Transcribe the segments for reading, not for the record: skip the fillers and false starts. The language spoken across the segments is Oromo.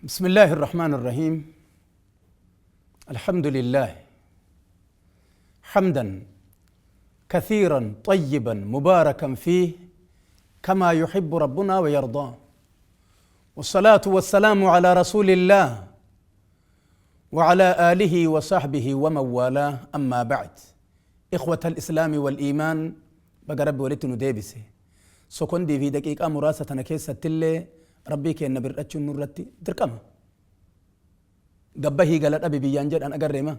بسم الله الرحمن الرحيم. الحمد لله حمدا كثيرا طيبا مباركا فيه كما يحب ربنا ويرضى، والصلاة والسلام على رسول الله وعلى آله وصحبه ومن والاه. أما بعد، إخوة الإسلام والإيمان، بقرب ولتنو ديبسي سكندي في دقيقة مراسة نكيسة تلي ربي كأن برأتش النورتي دركما قبهي قالت أبي بيانجر أن أقرمه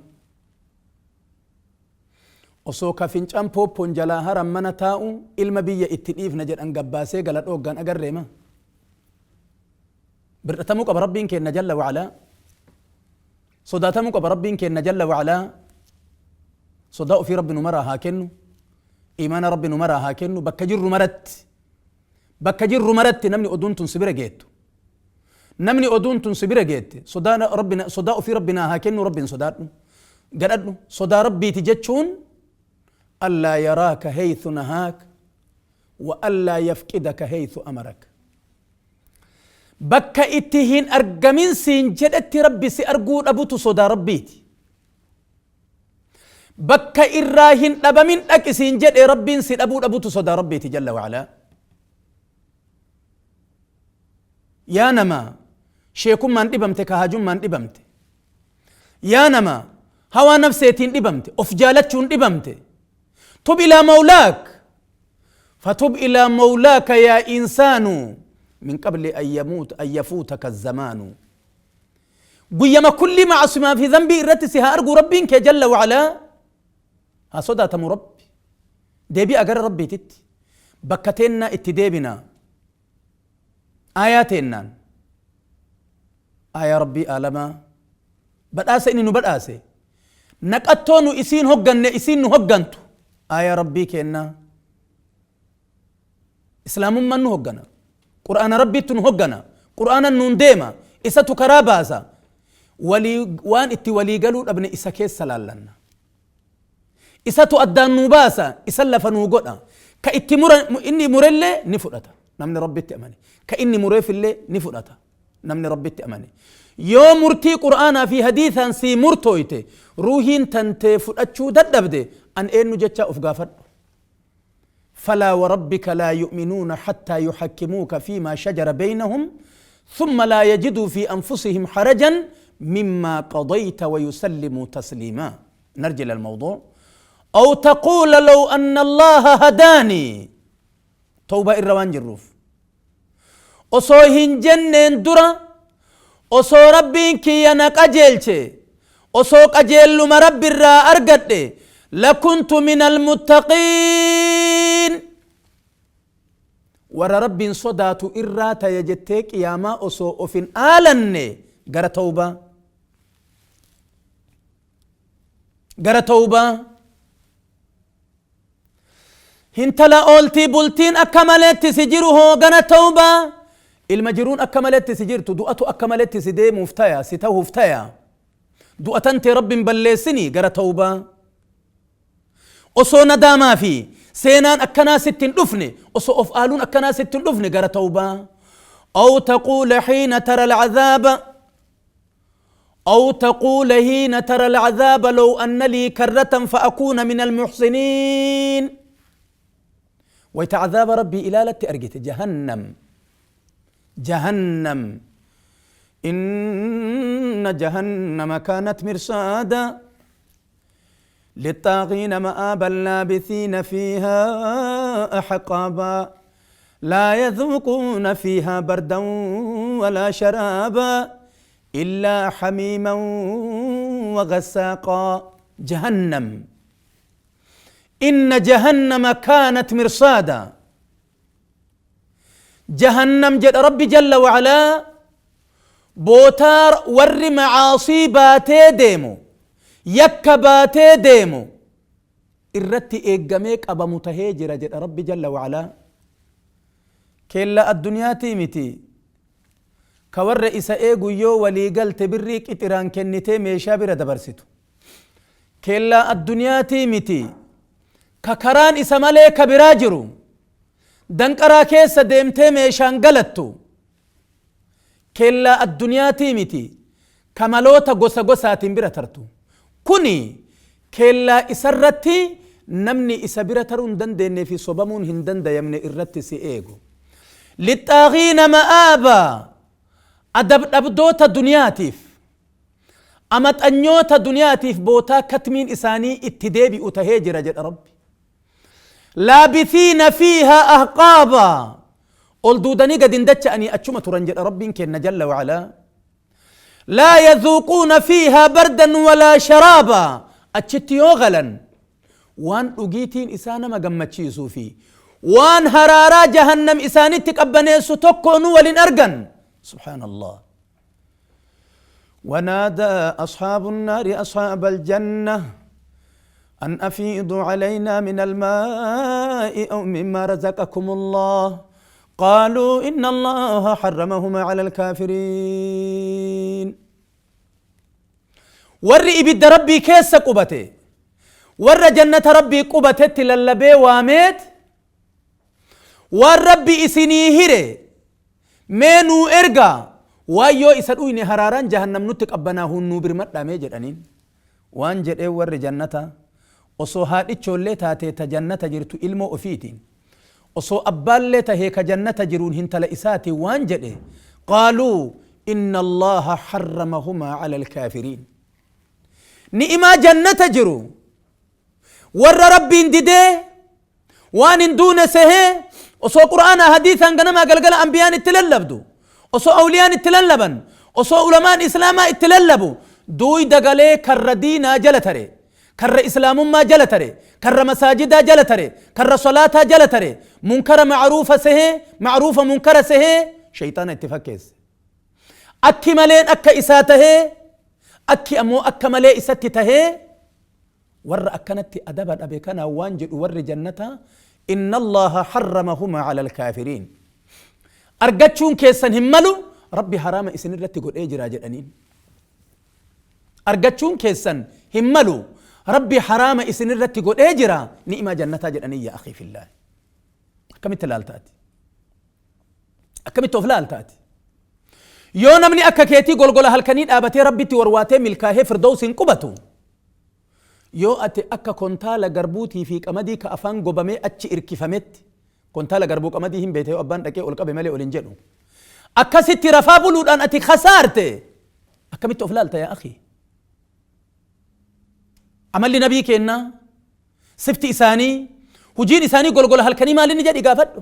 osoo ka fincaan pooppoon jalaa haran mana taa'u ilma biyya itti dhiifna jedhan gabbaasee gala dhooggan agarreema. Bir'atamuu qaba Rabbiin keenna jalla wa'alaa. Sodaatamuu qaba Rabbiin keenna jalla wa'alaa. Sodaa ofii Rabbi nu maraa haa kennu. Imaana Rabbi nu maraa haa kennu. Bakka jirru maratti. Bakka jirru maratti namni oduun tun si bira geettu. Namni oduun tun si bira geette. Sodaa ofii Rabbi naa haa kennu. Rabbiin sodaadhu. Gadhadhu. Sodaa Rabbiiti jechuun ألا يراك حيث نهاك وألا يفقدك حيث أمرك. بك اتهين أرجمين سين جدت ربي سي أرجو أبو تصدى ربيتي. بك إراهن أبا من أك سين جد ربي سي أبو تصدى ربيتي جل وعلا. يا نما شيكم من إبمت كهاجم من إبمت. يا نما هوا نفسيتين إبمت أفجالتشون إبمت. تب إلى مولاك، فتب إلى مولاك يا إنسان من قبل أن يموت أن يفوتك الزمان. قيم كل معصمة في ذنبي رتسها أرجو ربك جل وعلا. هصدى تم ربي ديبي أجر ربي تت بكتنا اتديبنا آياتنا آية ربي آلما بدأس إني نبدأس نكتونو إسين هجن إسين هجنتو آية ربي كأننا إسلام من نهجنا قرآن ربي تنهجنا قرآن نندما إسا تكرابازا ولي وان اتي ولي قالوا ابن إسا كيس سلالنا إسا تؤدى النباسا إسا لفنوغنا كإتي إني مرلي نفرتا نمني ربي تأمني كإني مريف اللي نفرتا نمني ربي تأمني يوم مرتي قرآن في حديثا سي مرتويته روحين تنتفرتشو ددبده أن إنو جتشا أفقافر. فلا وربك لا يؤمنون حتى يحكموك فيما شجر بينهم ثم لا يجدوا في أنفسهم حرجا مما قضيت ويسلموا تسليما. نرجع للموضوع. أو تقول لو أن الله هداني. توبة الروان جروف أصوهن جنن درا أصو ربك ينك أجلتي أصوك أجل ما رب الرا أرقدي لكنت من المتقين. ور رب صدات إرات يجتك يا ما أصو أفن آلني جرى توبة جرى توبة. هنتلا أولتي بولتين أكملت سجره جرى توبة. المجرون أكملت سجرت دؤتو أكملت سدي مفتايا ستوه فتايا دؤتنتي رب بلسني جرى توبة. أصو نداما في سينان أكنا ستين دفني أصو أفعالون أكنا ستين دفني جرى توبة. أو تقول حين ترى العذاب أو تقول حين ترى العذاب لو أن لي كرة فأكون من المحسنين. ويتعذاب ربي إلى لت أرجت جهنم جهنم إن جهنم كانت مرصادا للطاغين مآبا لابثين فيها أحقابا لا يذوقون فيها بردا ولا شرابا إلا حميما وغساقا. جهنم إن جهنم كانت مرصادا. جهنم جل ربي جل وعلا بوتار ور معاصي باتي ديمو يكباتي ديمو الرتي إيجاميك أبا متهجر جل ربي جل وعلا. كلا الدنيا تيمتي كور إسا إيجو يو ولي قلت بريك إتران كنتي ميشابر دبرستو. كلا الدنيا تيمتي ككران إسا مليك براجرو دنقرا كيسا ديمتي ميشان قلتو. Keellaa addunyaatii miti kamaloota gosa gosaatiin bira tartu. Kuni keellaa isarratti namni isa bira taruu hin dandeenyee fi sobamuun hin dandayamne irratti si eegu. Lixxaagiina ma'aabaa, adab dhabdoota duniyaatiif, amaxanyoota duniyaatiif bootaa katmiin isaanii itti deebi'u tahee jira jedha Rabbi. Laabithiina fiihaa ahqaabaa, ol duudanii gad hin dacha'anii achuma turan jedha Rabbiin kenna jalla wa'alaa. Laa yazuuquuna fiihaa bardan walaa sharaabaa, achitti yoo galan waan dhugiitiin isaa nama gammachiisuu fi waan haraaraa jahannam isaanitti qabbaneessu tokkoonuu walin argan. Subhaanallah. ونادى أصحاب النار أصحاب الجنة أن أفيضوا علينا من الماء أو مما رزقكم الله قالوا إن الله حرمهما على الكافرين. ور إبد ربي كيس قبته، ور جنة ربي قبته تللبي واميت، ور ربي إسني هري مينو إرقا وايو إسدويني هراران جهنم نتك أبناه النوبر مدى ميجر أنين وان جد ور جنة osoo haadhichoollee taatee ta jannata jirtu ilmoo ofiitiin, osoo abbaallee tahee ka jannata jiruun hintala isaatiin waan jedhe, qaaluu inna allaha harramahumaa ala alkaafiriin. Ni'imaa jannata jiru warra rabbiin didee waan hin duune sehee, osoo qur'aana hadiisaan ganamaa galgala ambiyaan itti lallabdu, osoo awliyaan itti lallaban, osoo ulamaan islaamaa itti lallabu, duuyda galee karra diinaa jala tare, karra islaamummaa jala tare, karra masaajidaa jala tare, karra salaataa jala tare, munkara macruufa sehee, macruufa munkara sehee, shayxaana itti fakkeesse. Akki maleen akka isaa tahee, akki ammoo akka malee isatti tahee, warra akkanatti adaba dhabe kanaa waan jedhu warri jannataa, inna allaha harramahumaa ala alkaafiriin. Argachuun keessan hin malu, rabbi haraama isinirratti godhee jira jedhaniin. Argachuun keessan hin malu, rabbi haraama isinirratti godhee jira ni'imaa jannataa jedhanii. Yaa akhii fillah, akkamitti laaltaati? Akkamitti of laaltaati? Yoo namni akka keetii golgola halkanii dhaabatee rabbitti warwaatee milkaahee firdawsiin qubatu, yoo ati akka kontaala garbuutii fi qamadii ka afaan gobamee achi irkifametti, kontaala garbuu qamadii hin beekte, yoo abbaan dhaqee ol qabe malee ol hin jedhu, akkasitti rafaa buluudhaan ati kasaarte, akkamitti of laalta yaa akhii? Amalli nabii kennaa, sifti isaanii, hujiin isaanii golgola halkanii maal inni jedhi gaafadhu.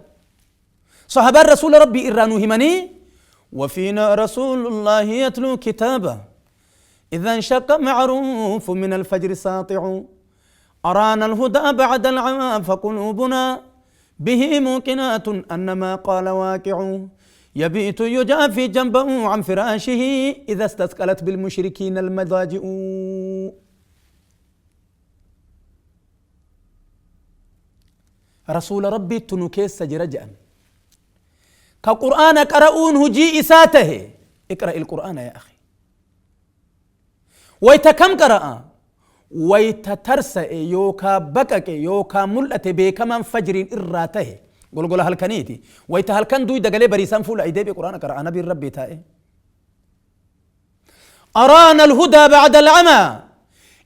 Sahabaan rasuula rabbii irraa nu himanii, وفينا رسول الله يتلو كتابه إذا انشق معروف من الفجر ساطع، أرانا الهدى بعد العمى فقلوبنا به موقنات أن ما قال واقع، يبيت يجافي جنبه عن فراشه إذا استثقلت بالمشركين المضاجع. رسول ربي تنكيس جرجأ كقرآن قرؤون هجي إساته. اقرأ القرآن يا أخي. ويتكم قرأ ويتترسأ يوكا بكك يوكا ملأت بكمان فجر إراته قول قول هل كنيتي ويت هل كان دوي دقلي بريسان فول أيدي بقرآن قرأ نبي ربي تائه. أرانا الهدى بعد العمى،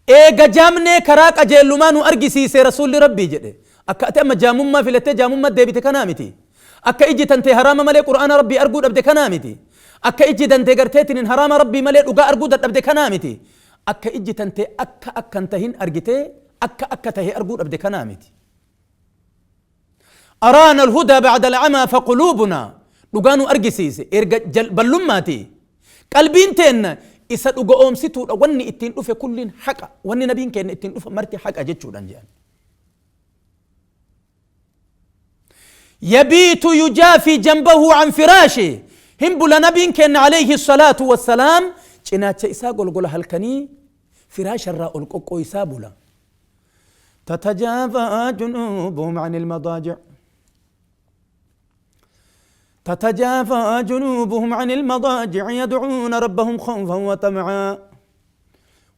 إيجا جامني كراك أجيلمانو أرجسي سي رسول ربي جده. أكا أما جامما في لتي جامما ديبت كنامتي، أكا إجي تنتي هرام ملي قرآن ربي أرجو أبد كنامتي، أكا إجي دنتي قرتيتين هرام ربي ملي أرجو أرجو أبد كنامتي، أكا إجي تنتي أكا أكا انتهين أرجتي أكا أكا تهي أرجو أبد كنامتي. أرانا الهدى بعد العمى فقلوبنا لقانو أرجسيسي إرجع جل بلوماتي قلبين تن إسد أقوم ستو وني إتين أوف كل حق وني نبين كن إتين أوف مرتي حق أجتشو دنجان. يبيت يجافي جنبه عن فراشه، هم بلا نبين كن عليه الصلاة والسلام جنات إسا قل قل هلكني فراش الراء القوق إسا بلا تتجافى جنوبهم عن المضاجع، تتجافى جنوبهم عن المضاجع يدعون ربهم خوفا وطمعا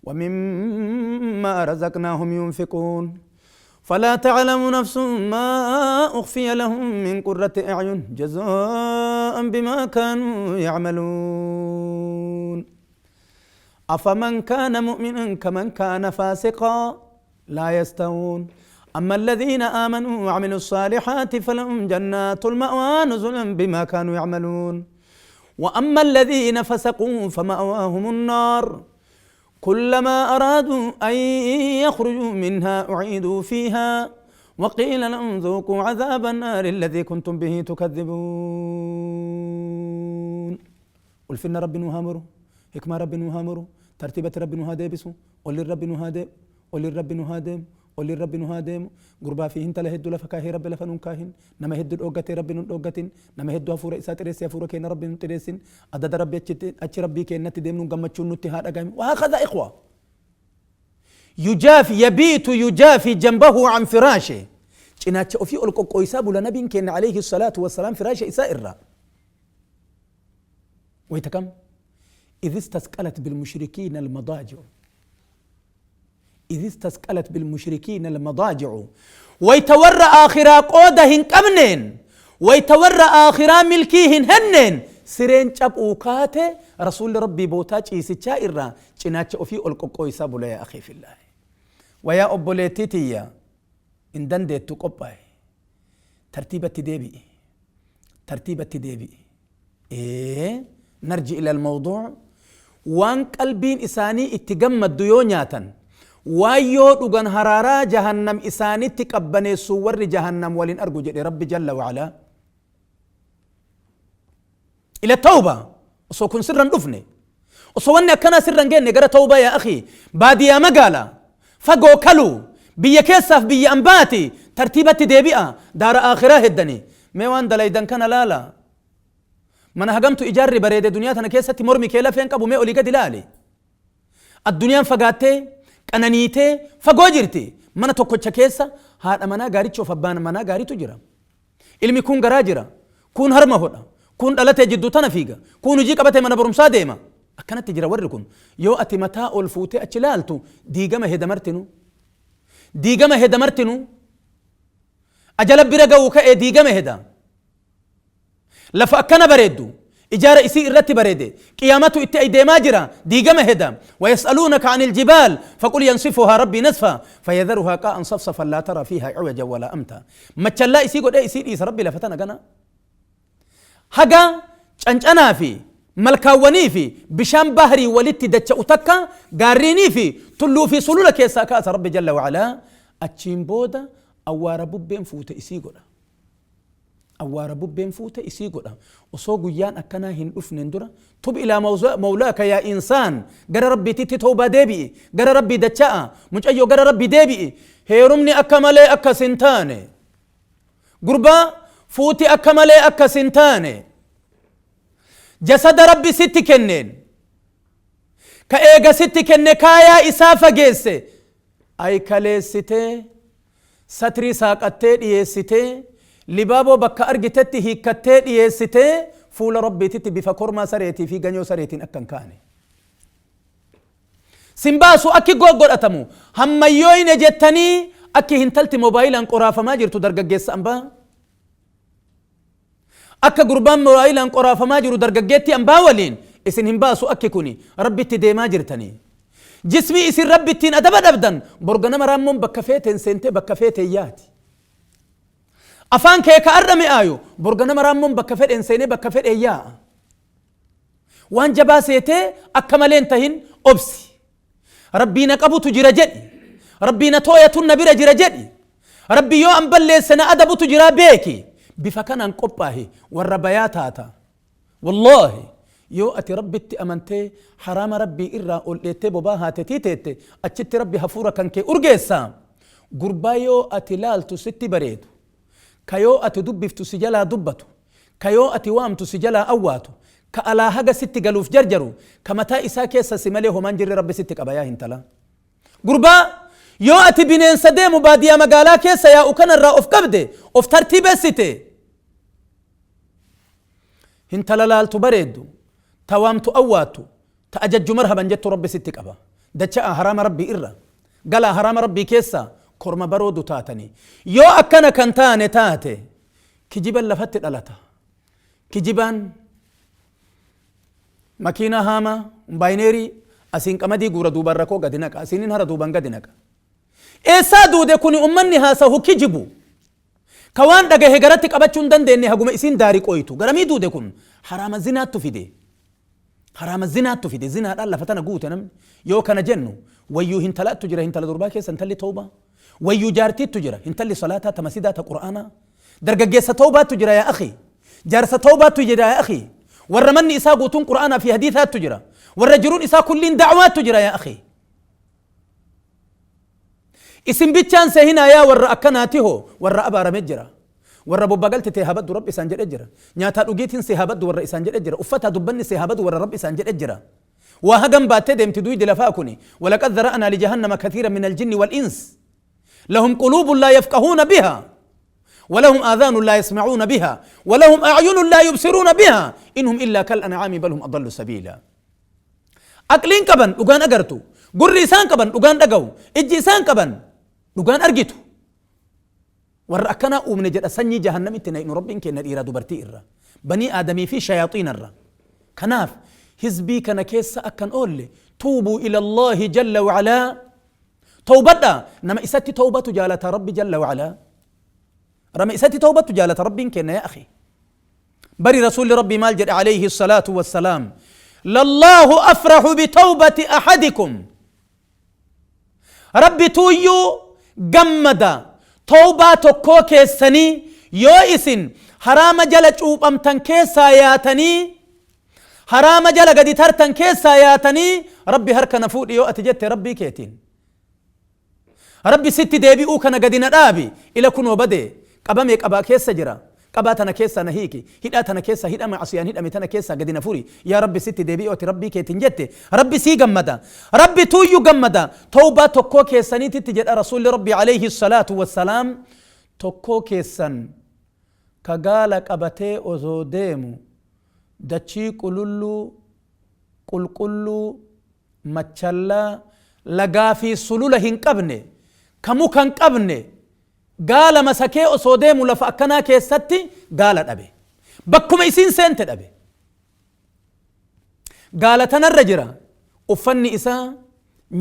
ومما رزقناهم ينفقون. فلا تعلم نفس ما أخفي لهم من قرة أعين جزاء بما كانوا يعملون. أفمن كان مؤمنا كمن كان فاسقا لا يستوون. أما الذين آمنوا وعملوا الصالحات فلهم جنات المأوى نزلا بما كانوا يعملون. وأما الذين فسقوا فمأواهم النار كلما أرادوا أن يخرجوا منها أعيدوا فيها وقيل لهم ذوقوا عذاب النار الذي كنتم به تكذبون. قل رب نهامروا، حكمة رب نهامروا، ترتيبة رب نهادبسوا، قل للرب نهادب، قل للرب نهادم، قل للرب نهادم. غربا فيه انت لهد لفكاه رب لفنون كاهن، نما هد الأوغتي رب نون، نما هد أفور إسات ريس أفور كين رب نون تريسين، عدد ربي أتش ربي كين نتدم نون قمتشون نتهاد أقام. وهكذا إخوة يجافي يبيت يجافي جنبه عن فراشه. إناتش أفي ألقو قويساب لنبي كين عليه الصلاة والسلام فراشه إسائر. ويتكم إذ استثقلت بالمشركين المضاجع، إذ استثقلت بالمشركين المضاجع. ويتورى آخرا قودهن كمنين، ويتورى آخرا ملكيهن هنين. سرين شاب أوكاته رسول ربي بوتاج إيسي إرا چناچ أفي ألقو قويساب يا أخي في الله. ويا أبوليتيتيا إن دندت تقبأي ترتيبة ديبي، ترتيبة ديبي. إيه نرجع إلى الموضوع. وان قلبين إساني اتجمد ديونياتا وايو دوغان هرارا جهنم إساني تقبني سور جهنم ولين أرجو جل ربي جل وعلا إلى التوبة. وصو كن سرا دفني، وصو وني كان سرا جن جرى توبة يا أخي. باديا مقالة فقو كلو بيا كيسف بيا أنباتي ترتيبة ديبئة دار آخرة هدني ميوان دلايدن كان لالا من هجمت إيجار بريد دنيا تنا كيسة مرمي كيلا فين كابو مي أولي كدلالي الدنيا فقاتي أنانيتي فجوجرتي من توكو كيسة هاد أمانا غاري تشوف أبان منا غاري تجرا علمي كون غراجرا كون هرمه هنا كون ألتي جدو تنا فيجا كون يجيك أبتي منا برمسا ديما أكنت تجرا وركون يو أتي متى ألفوتي أتشلالتو ديجا ما هدمرتنو ديجا ما هدمرتنو أجلب برجا وكأ ديجا ما هدا لفأكنا بريدو إجارة إسي إرتي بريدي قيامته إتي أيدي ماجرة ديجا مهدا. ويسألونك عن الجبال فقل ينصفها ربي نسفا فيذرها قاء صفصفا لا ترى فيها عوجا ولا أمتا. ما تشلا إسي قد إسي إيس ربي لفتنا قنا حقا أنا في ملكاوني في بشام بحري ولتي دتش أتكا قاريني في تلو في سلولك يساكاس ربي جل وعلا. أتشين بودا أوارا ببين فوت إسي قد أوارا ببين فوت إسي قد وصو قيان أكنا هن أفنن درا تب إلى مولاك يا إنسان. قرى ربي تيتي توبة ديبي، قرى ربي دتشاء مش أيو قرى ربي ديبي. هيرمني أكملي أكا سنتاني قربا فوتي أكملي أكا سنتاني جسد ربي ست كنين كأيغا ست كنين كايا إسافة جيسي أي كاليستي ستري ساقتي ديستي لبابو بكا أرجتتي هيكتي ديستي فول ربي تتي بفكر ما سريتي في جنيو سريتين أكن كاني سيمباسو أكي غوغور أتمو هم يوين جتني أكي هنتلتي موبايل أن قرافة ما جرتو درجة جيس أمبا أكا قربان موبايل أن قرافة ما جرو درجة جيتي أمبا ولين إسن همباسو أكي كوني ربي تدي ما جرتني جسمي إسن ربي تين أدبا أبدا برغنا مرامون بكفيتين سنتي بكفيتين ياتي أفان كيك أرمي آيو برغنا مرامون بكفيتين سنتي بكفيتين يا وان جباسيتي أكملين تهين أبسي ربي نقبو تجرى جدي ربي نتوية النبيرة جرى جدي ربي يو أنبلي سنة أدبو تجرى بيكي بفكان أنقباه والربيات هاتا والله يو أتي ربي أمنتي حرام ربي إرى قلتي بباها تتيتي أتشتي ربي هفورة كانكي أرجيسا قربايو أتي لالتو ستي بريدو كيو أتي دبفتو سجلا دبتو كيو أتي وامتو سجلا أواتو كألا هجا ستي قالوا في جرجرو كمتا إسا كيسا سماليه منجري ربي ستي كبايا هنتلا قربا يو أتي بنين سديم وباديا مقالا كيسا يا أكن الرأف كبدي أف ترتيب ستي هنتلا لالتو بريدو توامتو أواتو تأجج مرهبا جت ربي ستي كبا دتشا حرام ربي إرى قلا حرام ربي كيسا Korma baroodu taatanii. Yoo akkana kan taane taate kijiban lafatti dhalata. Kijibaan makiinaa haamaa baayineerii asiin qamadii guura duuban rakoo gadi naqa, asiinin hara duuban gadi naqa. Eessaa duude kuni? Ummanni haasahu kijibu ka waan dhagahe garatti qabachuu hin dandeenye, haguma isiin daarii qoytu garamii duude kun? Haraama zinaattu fide, haraama zinaattu fide. Zinaadhaan lafa tana guute. Namni yoo kana jennu, wayyuu hintalattu jira, hintala durbaa keessa intalli tawbaa, wayyuu jaartiittu jira, intalli salaataa ta masidaa ta qur'aanaa, dargaggeessa tawbaattu jira, yaa akhi, jaarsa tawbaattu jira, yaa akhi, warra manni isaa guutuun qur'aanaa fi hadiisaattu jira, warra jiruun isaa kulliin da'waattu jira. Yaa akhi, isin bichaan sehinaa yaa warra akkanaati hoo warra abaarame jira, warra bobbagalti tee habaddu rabbi isaan jedhe jira, nyaataa dhugiitiin see habaddu warra isaan jedhe jira, uffataa dubbanni see habadu warra rabbi isaan jedhe jira. Waa hagam baattee deemti duydi lafaa kuni? ولقد ذرأنا لجهنم كثيرا من الجن والإنس لهم قلوب لا يفقهون بها ولهم آذان لا يسمعون بها ولهم أعين لا يبصرون بها إن هم إلا كالأنعام بل هم أضل سبيلا. Aqliin qaban dhugaan agartu, gurri isaan qaban dhugaan dhaga'u, ijji isaan qaban dhugaan argitu. Warra akkanaa uumne jedha sanyii jahannamitti naynu rabbiin kenna, dhiiraa dubartii irra, banii aadamii fi shayaaxiina irra. Kanaaf hizbii kana keessa akkan oolle, توبوا إلى الله جل وعلا. Tawbadha. Nama isatti tawbatu jaalata rabbi جل وعلا. Nama isatti tawbatu jaalata rabbiin kenna. يا أخي, bari rasuulli rabbii maal jedhe عليه الصلاة والسلام? لله أفرح بتوبة أحدكم. Rabbi tuuyyuu gammada tawbaa tokkoo keessanii yoo isin haraama jala cuuphamtan keessaa yaatanii, haraama jala gadi tartan keessaa yaatanii, rabbi harka na fuudhi yoo ati jette rabbii keetiin, rabbi sitti deebi'uu kana gadi na dhaabi, ila kunoo bade qabamee qabaa keessa jira, qabaa tana keessa na hiiki, hidhaa tana keessa, hidhama asiyaan hidhame tana keessa gadi na furi, yaa rabbi sitti deebi'uu ati rabbii keetiin jette, rabbi sii gammada, rabbi tuuyyu gammada tawbaa tokkoo keessaniititti jedha rasuulli rabbi عليه الصلاة والسلام. Tokkoo keessan ka gaala qabatee osoo deemu dachii qululluu qulqulluu machallaa lagaa fi sulula hin qabne, ka muka hin qabne, gaala masakee osoo deemu lafa akkanaa keessatti gaala dhabe. Bakkuma isiin seente dhabe. Gaala tanarra jira uffanni isaa,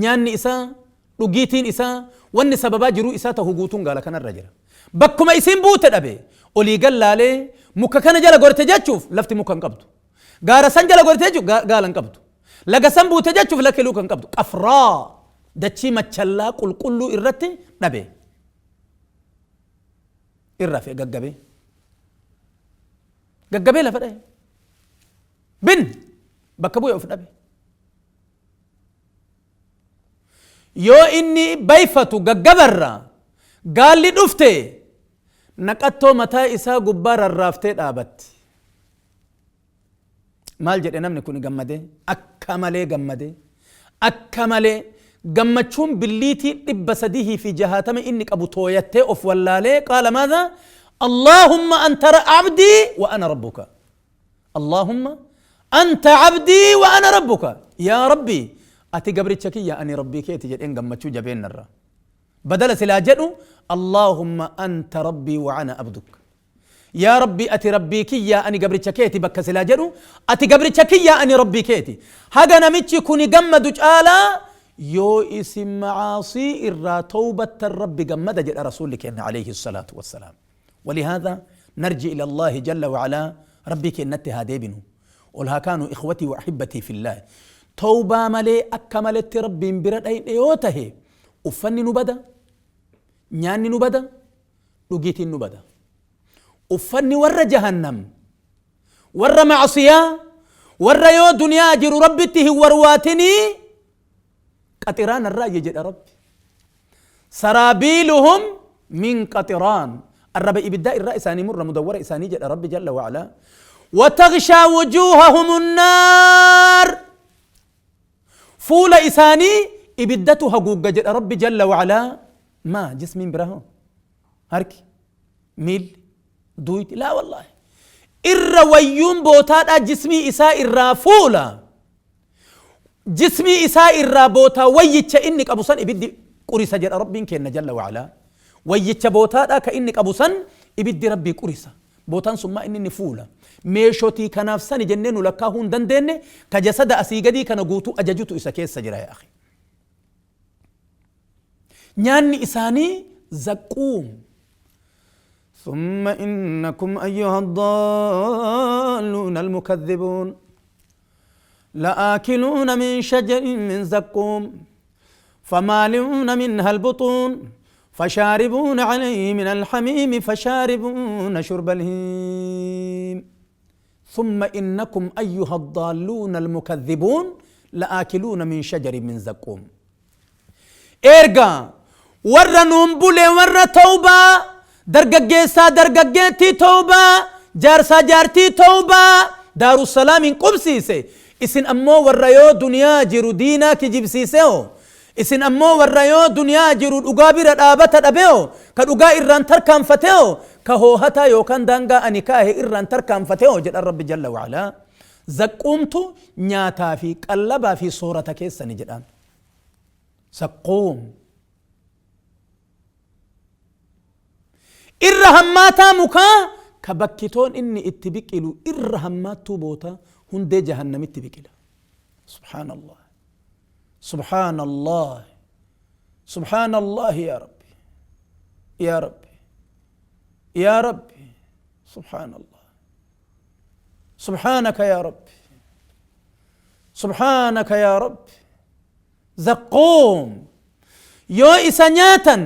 nyaanni isaa, dhugiitiin isaa, wanni sababaa jiruu isaa ta'u guutuun gaala kanarra jira. Bakkuma isiin buute dhabe. Olii gallaalee muka kana jala gorte jechuuf lafti muka hin qabdu, gaara san jala gorte jechuuf gaala hin qabdu, laga san buute jechuuf lakki luka hin qabdu. Qafraa dachii machallaa qulqulluu irratti dhabe. Irra fe gaggabee gaggabee lafa dhahe bin bakka bu'e of dhabe. Yoo inni bayfatu gaggabarra gaalli dhufte naqattoo mataa isaa gubbaa rarraaftee dhaabatti. Maal jedhe namni kun? Gammadee, akka malee gammadee, akka malee gammachuun billiitii 360 inni qabu tooyattee of wallaalee. قال ماذا? اللهم أنت عبدي وأنا ربك، اللهم أنت عبدي وأنا ربك. Yaa rabbi, ati gabricha kiyya, ani rabbii keeti jedheen gammachuu jabeenarra. Badala silaa jedhu اللهم أنت ربي وأنا عبدك, yaa rabbi, ati rabbii kiyya, ani gabricha keeti, bakka silaa jedhu ati gabricha kiyya, ani rabbii keeti. Haga namichi kuni gammadu caalaa yoo isin macaasii irraa tawbattan rabbi gammada jedha rasuulli keenya عليه الصلاة والسلام. ولهذا نرجع إلى الله جل وعلا. Rabbii keenyatti haa deebinu. Ol haa kaanu. إخوتي وأحبتي في الله, tawbaa malee akka maletti rabbiin bira dhayne yoo tahe, uffanni nu bada, nyaanni nu bada, dhugiitiin nu bada. Uffanni warra jahannam, warra macsiyaa, warra yoo duniyaa jiru rabbitti hin warwaatinii, qaxiraan irraa jedha rabbi. سرابيلهم من قطران. Arraba ibiddaa irraa isaanii murra mudawwara isaanii jedha rabbi جل وعلا. وتغشى وجوههم النار. Fuula isaanii ibiddatu haguugga jedha rabbi جل وعلا. Maa jismiin biraa hoo, harki, miilli, duuyti? لا والله, irra wayyuun bootaadhaa jismii isaa irraa, fuula jismii isaa irraa bootaa wayyicha inni qabu san ibiddi Qurisa jedha Rabbiin keenna jalla wa'alaa. Wayyicha bootaadhaa ka inni qabu san ibiddi Rabbii qurisa. Bootaan sun maa inni inni fuula. Meeshotii kanaaf sani jennee nu lakkaahuu hin dandeenne ka jasada asii gadii kana guutuu ajajutu isa keessa jira yaa akhi. Nyaanni isaanii zaqquum. ثم إنكم أيها الضالون المكذبون لآكلون من شجر من زقوم فمالئون منها البطون فشاربون عليه من الحميم فشاربون شرب الهيم. ثم إنكم أيها الضالون المكذبون لآكلون من شجر من زقوم. إرجع ورا نومبولي ورا توبة درجة درجة توبة جارسا جارتي توبة دار السلام قبسيسي إسن أمو ورا دنيا جرو دينا كجبسيسيو إسن أمو ورا دنيا جرو الأقابر الآبة الأبيو كالأقا إران تركان فتيو كهو هتا يوكان دانغا أنكاه إران تركان فتيو جل الرب جل وعلا. زقومتو نياتا في قلبا في صورة كيسا نجدان زقوم إرهماتا مكا كبكتون إني اتبكلو إرهماتو بوتا هندي جهنم اتبكلا. سبحان الله سبحان الله سبحان الله يا ربي يا ربي يا ربي سبحان الله سبحانك يا ربي سبحانك يا ربي. زقوم يو إسانياتا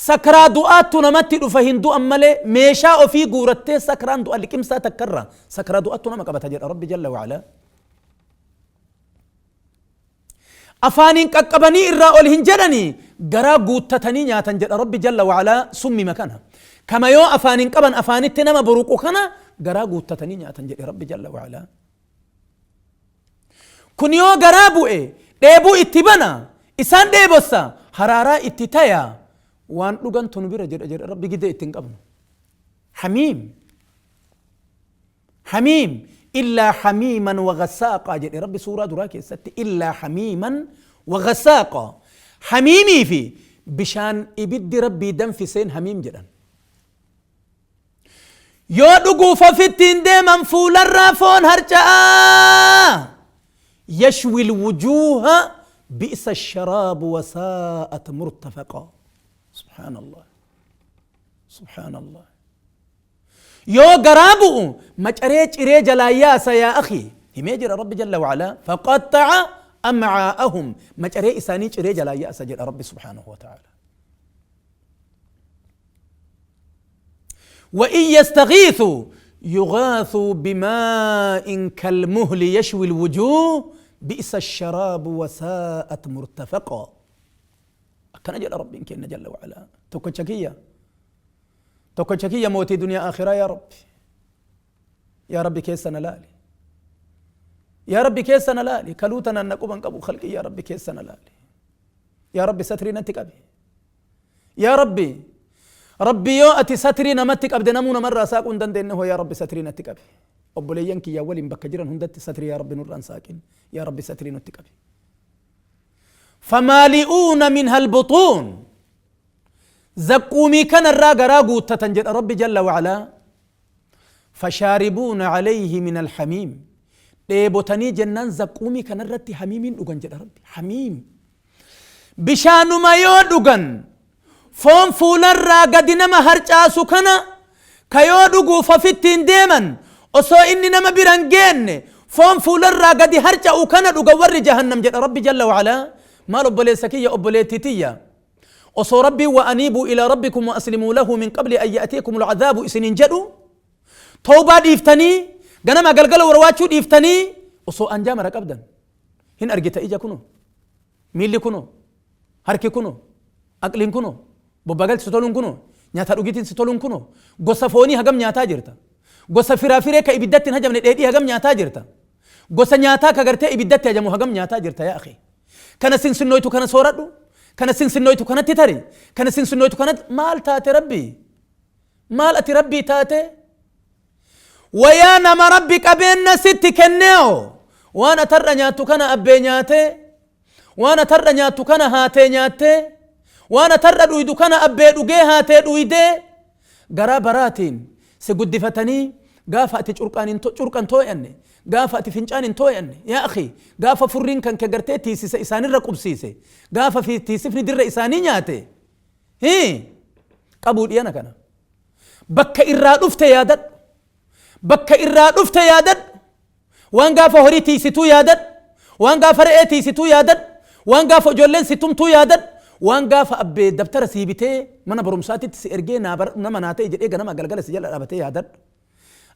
سكرا دعاء نمتي فهندو أمالي ميشا في غورتي سكران دعاء لكم ساتكرر سكرا دعاء نمك بتجر ربي جل وعلا. أفانين كقبني إرا الهنجرني غرا غوتتني نياتن جل ربي جل وعلا سمي مكانها كما يو أفانين قبن أفاني تنما بروقو كنا غرا غوتتني نياتن جل ربي جل وعلا. كنيو غرا بوئي ديبو اتبنا إسان ديبوسا حرارة اتتايا وان لغان تنبير جل جل ربي جدي اتنقبن حميم حميم إلا حميما وغساقا جل ربي سورة دراكي ست إلا حميما وغساقا. حميمي في بشان إبد ربي دم في سين حميم جدا يودقو ففتين دي منفول الرافون هرجاء يشوي الوجوه بئس الشراب وساءت مرتفقا. سبحان الله سبحان الله. يو قرابو ما تريج إريج لا ياس يا أخي هميجر رب جل وعلا فقطع أمعاءهم ما تري إساني إريج لا ياس جل رب سبحانه وتعالى. وإن يستغيثوا يغاثوا بماء كالمهل يشوي الوجوه بئس الشراب وساءت مرتفقا. كان جل رب إن جل وعلا توكتشكية توكتشكية موتي دنيا آخرة يا ربي يا ربي كيسنا لالي يا ربي كيسنا لالي كلوتنا نقوم قبو خلقي يا ربي كيسنا لالي يا ربي ستري نتك أبي يا ربي ربي يو أتي ستري نمتك أبدي نمونا مرة ساقون دندن هو يا ربي ستري نتك أبي أبولينك يا ولي بكجرا هندت ستري يا ربي نوران ساكن يا ربي ستري نتك أبي. فمالئون منها البطون زقومي كان الراغ تتنجد ربي جل وعلا. فشاربون عليه من الحميم ديبوتني جنان زقومي كان الرتي حميمين دوغن ربي حميم بشانو ما يودغن فون فولر راغ دينما هرچاسو كنا كيودغو ففتين ديمن osoo inni nama biran geenne foon fuularraa gadi harca'u kana dhuga warri jahannam jedha rabbi jalla wacalaa. Maal obboleessa kiyya obboleettii tiyya osoo rabbii wa aniibuu ilaa rabbikum wa aslimuu lahu min qabli an ya'tiikum alcadaabu isinin jedhu tawbaa dhiiftanii ganama galgala warwaachuu dhiiftanii osoo anjaa mara qabdan hin argita ija kuno miilli kuno harki kuno aqliin kuno bobbagalti si toluun kuno nyaata dhugitiin si toluun kuno gosa foonii hagam nyaataa jirta gosa firaafiree ka ibiddatti hin hajamne dheedhii hagam nyaataa jirta gosa nyaataa ka gartee ibiddatti hajamu hagam nyaataa jirta yaa akhi kana sinsinnoytu kana sooradhu kana sinsinnoytu kanatti tari kana sinsinnoytu kanatti maal taate rabbii maal ati rabbii taate wayaa nama rabbi qabeenna sitti kenneeo waan atarra nyaattu kana abbee nyaate waan atarra nyaattu kana haatee nyaatte Waan atarra dhuydu kana abbee dhugee haatee dhuydee garaa baraatiin si guddifatanii, gaafa ati curqan too'anne, gaafa ati fincaan hin too'anne, yaa akhi, gaafa furriin kan kee gartee tiisisa isaanirra qubsiise, gaafa fi tiisifni dirra isaanii nyaate hii qabuu dhiyana kana. Bakka irraa dhufte yaadadhu, bakka irraa dhufte yaadadhu. Waan gaafa horii tiisituu yaadadhu, waan gaafa re'ee tiisituu yaadadhu, waan gaafa ijoolleen si tumtuu yaadadhu, waan gaafa abbee dabtara sii bitee mana barumsaatitti si ergee naa baradhu, nama naa ta'e jedhee ganama galgala si jala dhaabatee yaadadhu.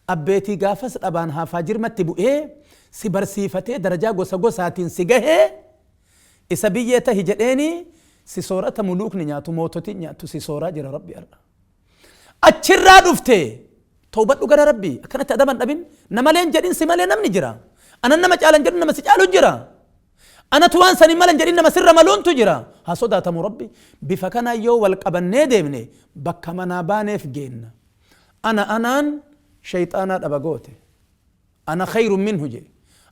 Abbeetii gaafas dhabaan haafaa jirmatti bu'ee si barsiifatee darajaa gosa gosaatiin si gahee isa biyyee tahi jedheeni si soorata muluukni nyaatu, moototiin nyaattu si sooraa jira Rabbi har'a. Achirraa dhufte tawbadhu gara Rabbii. Akkanatti adaban dhabin, namaleen jedhin, si malee namni jira. Anan nama caalan jedhu, nama si caalu jira. Anatu waan sanii malan jedhin, nama sirra maluuntu jira. Haa sodaatamu Rabbi. Bifa kana yoo wal qabannee deemne bakka manaa baaneef geenna. Ana anaan shayxaanaa dhaba goote. Ana khayrun minhu jedhe.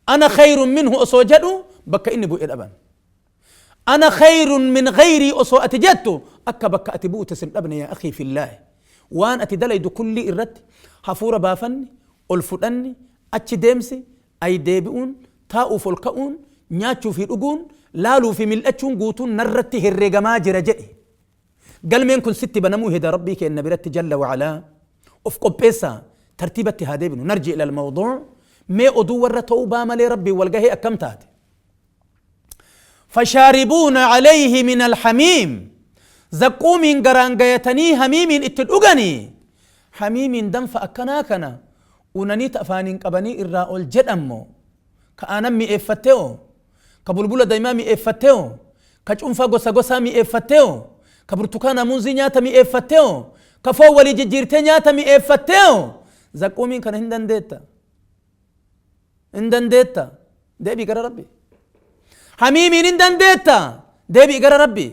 Ana khayrun minhu osoo jedhu bakka inni bu'e dhaban. Ana khayrun min ghayrii osoo ati jettu akka bakka ati buute sin dhabne. Yaa akhii fillaahi, waan ati dalaydu kullii irratti hafuura baafanni, ol fudhanni, achi deemsi ay deebi'uun, taa'uuf ol ka'uun, nyaachuu fi dhuguun, laaluu fi mil'achuun guutuun narratti herreegamaa jira jedhe. Galmeen kun sitti banamuu heda Rabbii keenna biratti jalla wa'alaa. Of qopheessaa, tartiibatti haa deebinu. Narji ila almawduu. Mee oduu warra tawbaa malee Rabbiin wal gahee akkam taate? Fashaaribuuna alayhi min alhamiim, zaqquumiin garaan gayatanii hamiimiin itti dhuganii. Hamiimiin danfa akkanaa kana unanii ta afaaniin qabanii irraa ol jedhammo, ka aanan mi'eeffatteo, ka bulbula daymaa mi'eeffatteo, ka cunfaa gosa gosaa mi'eeffatteo, ka burtukaana muuzii nyaata mi'eeffatteo, ka foon walii jijjiirtee nyaata mi'eeffatteo, zaqquumiin kana hin dandeetta, hin dandeetta. Deebii gara Rabbi. Hamiimiin hin dandeetta. Deebii gara Rabbi.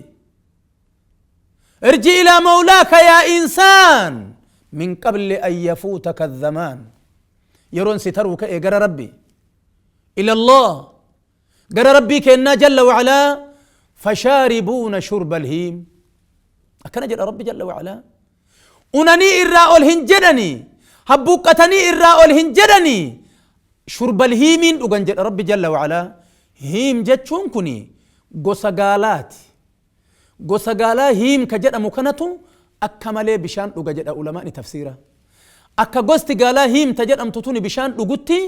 Irji ilaa mawlaaka yaa insaan min qabli an yafuutaka zamaan. Yeroon si taruu ka'e gara Rabbi, ila Allah, gara Rabbii kennaa jalla wacalaa. Fashaaribuuna shurba alhiim, akkana jedha Rabbi jalla wacalaa. Unanii irraa ol hin jedhanii, habbuuqqatanii irraa ol hin jedhanii, shurbal hiimiin dhugan jedha Rabbi jalla wacalaa. Hiim jechuun kun gosa gaalaati. Gosa gaalaa hiim ka jedhamu kanatu akka malee bishaan dhuga jedha ulamaani tafsiira. Akka gosti gaalaa hiim ta jedhamtu tuni bishaan dhugutti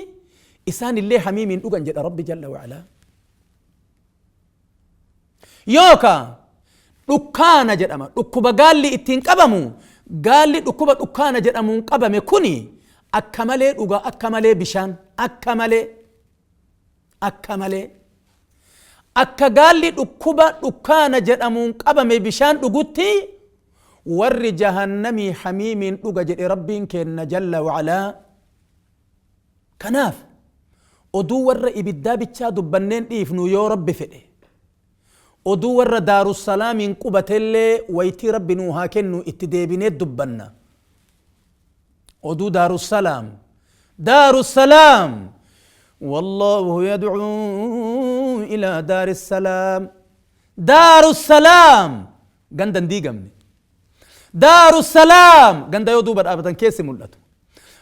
isaan illee hamiimiin dhugan jedha Rabbi jalla wacalaa. Yooka dhukkaana jedhama, dhukkuba gaalli ittiin qabamu. Gaalli dhukkuba dhukkaana jedhamuun qabame kuni akka malee dhuga, akka malee bishaan, akka malee, akka malee. Akka gaalli dhukkuba dhukkaana jedhamuun qabame bishaan dhugutti warri jahannamii hamiimiin dhuga jedhe Rabbiin kenna jalla wacalaa. Kanaaf oduu warra ibiddaa bichaa dubbanneen dhiifnu, yoo Rabbi fedhe oduu warra Daarussalaamiin qubatellee waytii Rabbi nuu haa kennu itti deebinee dubbanna. Oduu Daarussalaam, Daarussalaam, wallaahu yadcuu ilaa daarissalaam. Daarussalaam ganda hin diigamne, Daarussalaam ganda yoo duuba dhaabatan keessi mul'atu,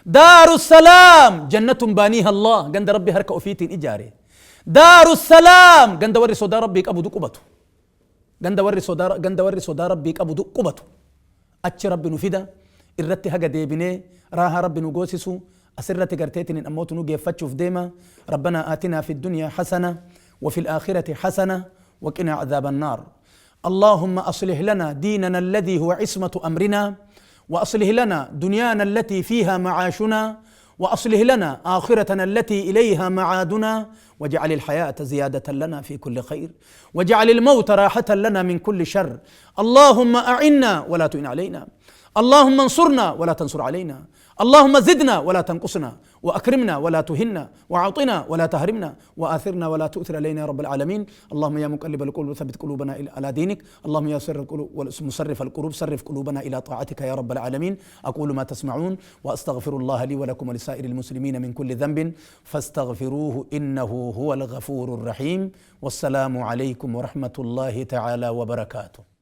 Daarussalaam jannatun baaniiha Allah, ganda Rabbi harka ofiitiin ijaare, Daarussalaam ganda warri sodaa Rabbii qabu qubatu, ganda warri sodaa Rabbii qabu qubatu. Achi Rabbi nu fida. Irratti haga deebinee raahaa Rabbi nu goosisu asirratti garteetiniin ammootu nu geeffachuuf deema. Rabbanaa aatinaa fi dunyaa hasana وفي الآخرة حسنة وقنا عذاب النار. اللهم أصلح لنا ديننا الذي هو عصمة أمرنا، وأصلح لنا دنيانا التي فيها معاشنا، وأصلح لنا آخرتنا التي إليها معادنا، واجعل الحياة زيادة لنا في كل خير، واجعل الموت راحة لنا من كل شر. اللهم أعنا ولا تعن علينا، اللهم انصرنا ولا تنصر علينا، اللهم زدنا ولا تنقصنا، وأكرمنا ولا تهنا، وأعطنا ولا تهرمنا، وآثرنا ولا تؤثر علينا يا رب العالمين. اللهم يا مقلب القلوب ثبت قلوبنا على دينك. اللهم يا سر القلوب مصرف القلوب صرف قلوبنا إلى طاعتك يا رب العالمين. أقول ما تسمعون وأستغفر الله لي ولكم ولسائر المسلمين من كل ذنب فاستغفروه إنه هو الغفور الرحيم. والسلام عليكم ورحمة الله تعالى وبركاته.